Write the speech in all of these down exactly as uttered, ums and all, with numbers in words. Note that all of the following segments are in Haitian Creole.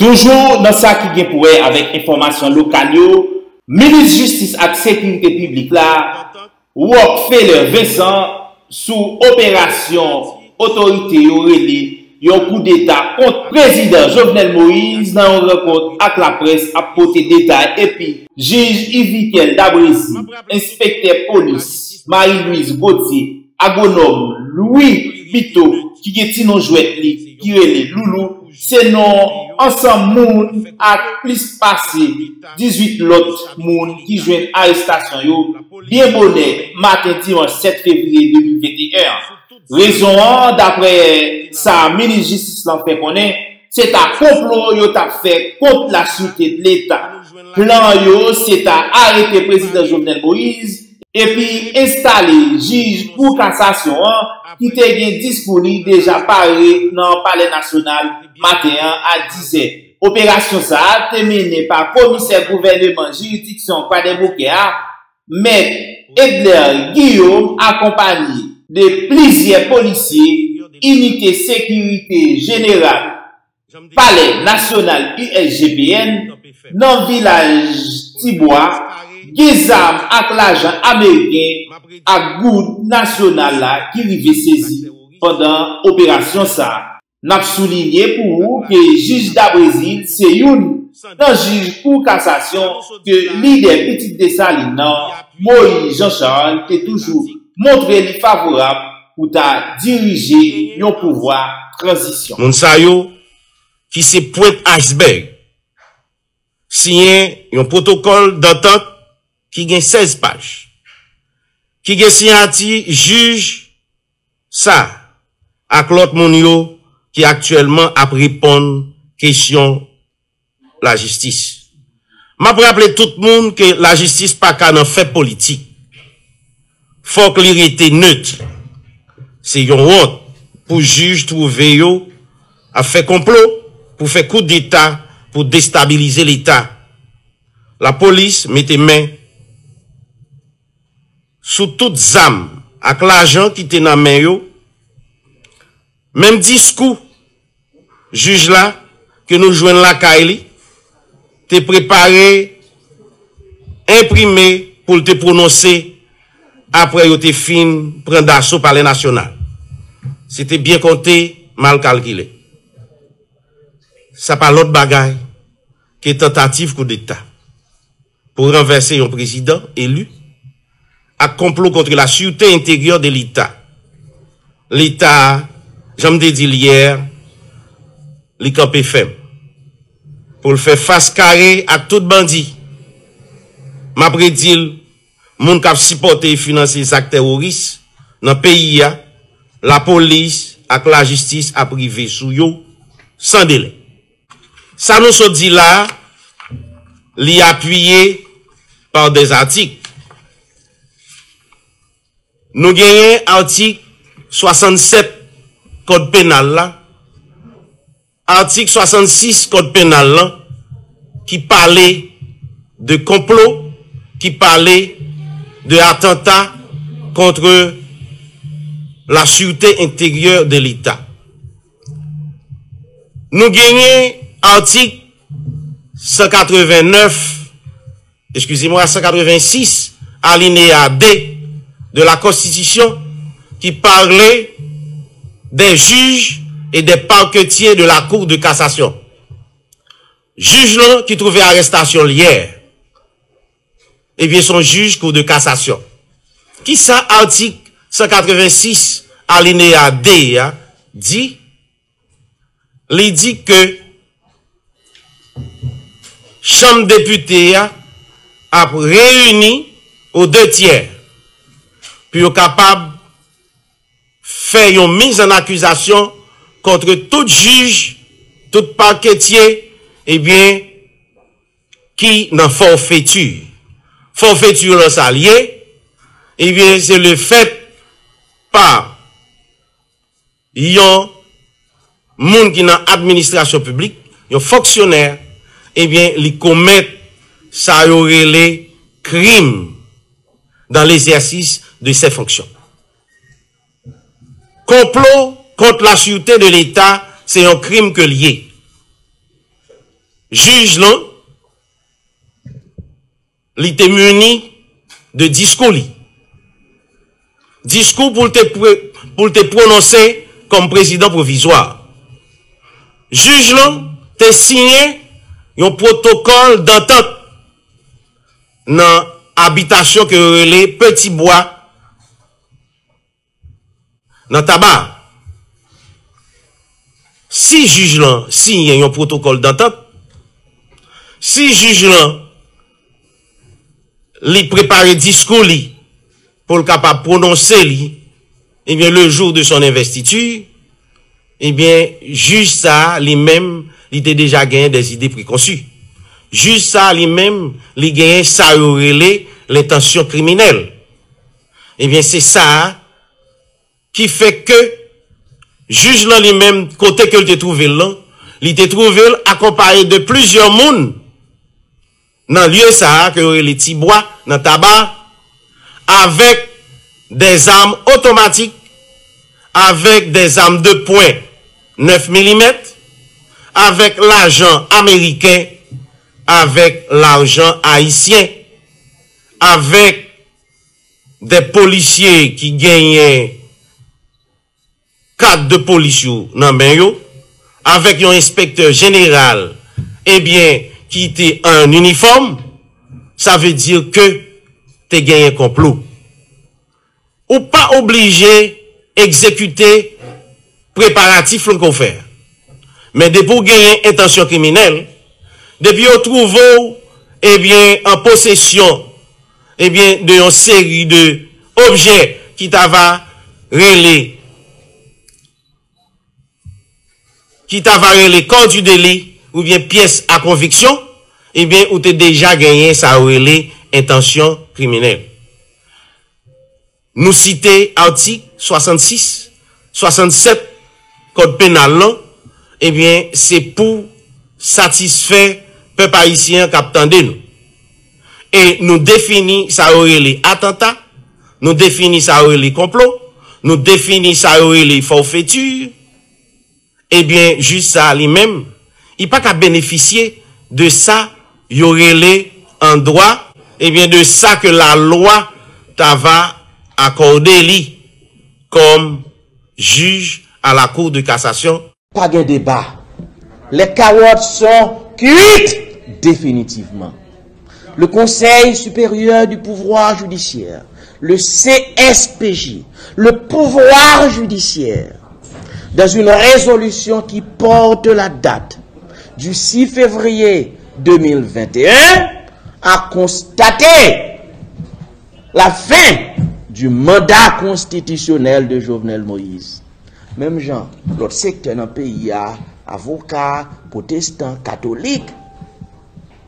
Toujou nan sa ki gen pou wè avèk enfòmasyon lokal yo, minis jistis ak sekirite piblik la, Rockefeller Vincent, sou operasyon otorite yo rele yon koudeta kont prezidan Jovenel Moïse nan yon rankont ak laprès ap pote detay epi jij Ivikel Dabrezy, enspektè polis Marie Louise Gauthier, agwonòm Louis Bito ki gen ti non jwèt li ki rele Loulou, se non ansanm moun ak plis pase dizuit lòt moun ki jwenn arestasyon yo byen bonè maten dimanch sèt fevriye de mil venteyen an. Rezon an, daprè sa minis jistis lan fè konnen, se ta konplo yo t ap fè kont lasirte de Leta. Plan yo se ta arete prezidan Jovenel Moïse epi enstale jij kou kasasyon an ki te gen diskou li deja pare nan Palè Nasyonal maten an a dizè. Operasyon sa a te mennen pa komisè gouvèneman jiridiksyon Kwadèboukè a, Mèt Edler Guillaume, akonpaye de plizyè polisye inite sekirite jeneral Palè Nasyonal U S G P N nan vilaj Tibwa, gen zam ak lajan ameriken ak goud nasyonal la ki rive sezi pandan operasyon sa a. N ap soulinye pou ou ke jij Dabrezy se youn nan jij kou kasasyon ke lidè Pitit Desalin nan, Moïse Jean Charles, te toujou montre li favorab pou ta dirije yon pouvwa tranzisyon. Moun sa yo, ki se pwent aysbèg, siyen yon pwotokòl dantant ki gen sèz paj, ki gen siyati jij sa ak lòt moun yo ki aktyèlman ap reponn kesyon lajistis. M ap raple tout moun ke lajistis pa ka nan fè politik. Fòk li rete net. Se yon wont pou jij twouve yo ap fè konplo pou fè koudeta pou destabilize Leta. Lapolis mete men sou tout zam ak lajan ki te nan men yo. Menm diskou jij la ke nou jwenn lakay li te prepare, enprime pou l te pwononse apre yo te fin pran daso Palè Nasyonal. Se te byen konte, mal kalkile. Sa pa lòt bagay ke tantativ koudeta pou ranvèse yon prezidan eli ak konplo kont la sûreté intérieure de Leta. Leta, jan m te di l yè, li kanpe fèm pou l fè fas kare ak tout bandi. M ap redi l, moun k ap sipòte e finanse zak teworis nan peyi a, lapolis ak lajistis ap rive sou yo san delè. Sa nou sot di la a, li apiye pa de atik. Nou genyen atik swasannsèt Kòd Penal la, atik swasannsis Kòd Penal la, ki pale de konplo, ki pale de atanta contre la sûreté intérieure de Leta. Nou genyen atik san katreven nèf, excusez-moi, san katreven sis, alinéa de de la Constitution, ki pale des juges et des parquetiers de la Cour de cassation. Jij lan ki twouve arestasyon l yè, ebyen, se yon jij Kou de Kasasyon. Kisa atik san katreven sis, alinéa de a di? Li di ke Chanm Depite a ap reyini o de tyè pou yo kapab fè yon miz an akizasyon kont tout jij, tout paketye, ebyen, ki nan fòfeti. Fòfeti lan sa l ye, ebyen, se le fèt pa yon moun ki nan administrasyon piblik, yon fonksyonè, ebyen, li komèt sa yo rele crime dans l'exercice de ses fonctions. Konplo kont la sûreté de Leta, se yon krim ke l ye. Jij lan, li te mini de diskou li. Diskou pou l te, pou l te pwononse kòm prezidan pwovizwa. Jij lan te siyen yon pwotokòl dantant nan abitasyon ke yo rele Peti Bwa nan Taba. Si jij lan siyen yon pwotokòl dantant, si jij lan li prepare diskou li pou l kapab pwononse li, ebyen, le jour de son investiture, ebyen, jij sa a li menm, li te deja genyen des idées préconçues. Jij sa a li menm, li genyen sa yo rele lentansyon kriminèl. Ebyen, se sa a ki fè ke jij lan li menm, kote ke l te twouve l lan, li te twouve l akonpaye de plizyè moun nan lye sa a ke yo rele Ti Bwa, nan Taba, avèk dè zam otomatik, avèk dè zam de pwen nèf milimèt, avèk lajan ameriken, avèk lajan ayisyen, avèk dè polisye ki genyen kad de polis yo nan men yo, avèk yon enspektè jeneral, ebyen, ki te an inifòm, sa vle di ke te genyen konplo. Ou pa oblije egzekite preparatif lan ke w fè. Men depi w genyen entansyon kriminèl, depi yo twouve w, ebyen, an posesyon, ebyen, de yon seri de objè ki ta va rele, ki ta va rele corps du délit oubyen pyès a konviksyon, ebyen, ou te deja genyen sa yo rele entansyon kriminèl. Nou site atik swasannsis, swasannsèt kòd penal lan, ebyen, se pou satisfè pèp ayisyen an k ap tande nou. E nou defini sa yo rele atanta, nou defini sa yo rele konplo, nou defini sa yo rele fòfeti, ebyen, jij sa a li menm, li pa ka benefisye de sa yo rele an dwa, ebyen, de sa ke lalwa ta va akòde li kòm jij a la Cour de cassation. Pa gen deba. Les carottes sont cuites définitivement. Le Conseil supérieur du pouvoir judiciaire, le C S P J, le pouvoir judiciaire, dans une résolution qui porte la date du six février deux mille vingt et un, a constaté la fin du mandat constitutionnel de Jovenel Moïse. Menm jan lòt sektè nan peyi a, avoka, pwotestan, katolik,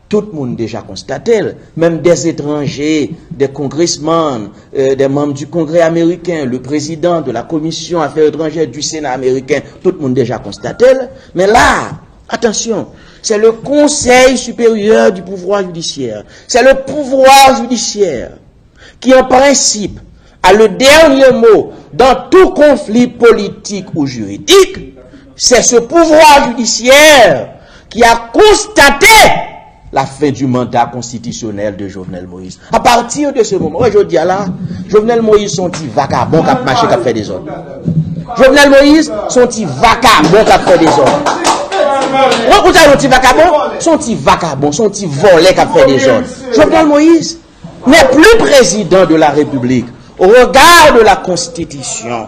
tout moun deja konstate l. Menm des étrangers, des congressmen, euh, des membres du Congrès américain, le président de la Commission Affaires étrangères du Sénat américain, tout moun deja konstate l. Men la, attention, c'est le Conseil supérieur du pouvoir judiciaire. C'est le pouvoir judiciaire qui, en principe, a le dernier mot dans tout conflit politique ou juridique, c'est ce pouvoir judiciaire qui a constaté la fin du mandat constitutionnel de Jovenel Moïse. À partir de ce moment, wè, jodi a la, Jovenel Moïse se yon ti vakabon k ap mache, k ap fè dezòd. Jovenel Moïse se yon ti vakabon k ap fè dezòd. Ou, ou sa yon ti vakabon? Se yon ti vakabon, se yon ti vòlè k ap fè dezòd. Jovenel Moïse n'est plus président de la République au regard de la Constitution,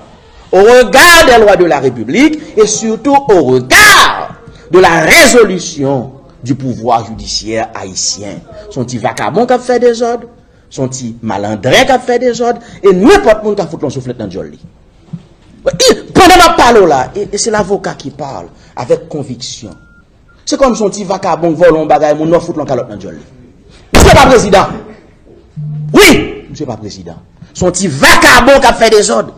au regard des lois de la République et surtout au regard de la résolution du pouvoir judiciaire haïtien. Se yon ti vakabon k ap fè dezòd, se yon ti malandren k ap fè dezòd, e nenpòt moun ka fout l yon souflèt nan dyòl li. I, pandan m ap pale w la, e, e se lavoka ki pale avèk konviksyon. Se kòm se yon ti vakabon k vòlè yon bagay moun nan, fout l yon kalòt nan dyòl li. Misye pa prezidan. Wi, misye pa prezidan. Se yon ti vakabon k ap fè dezòd.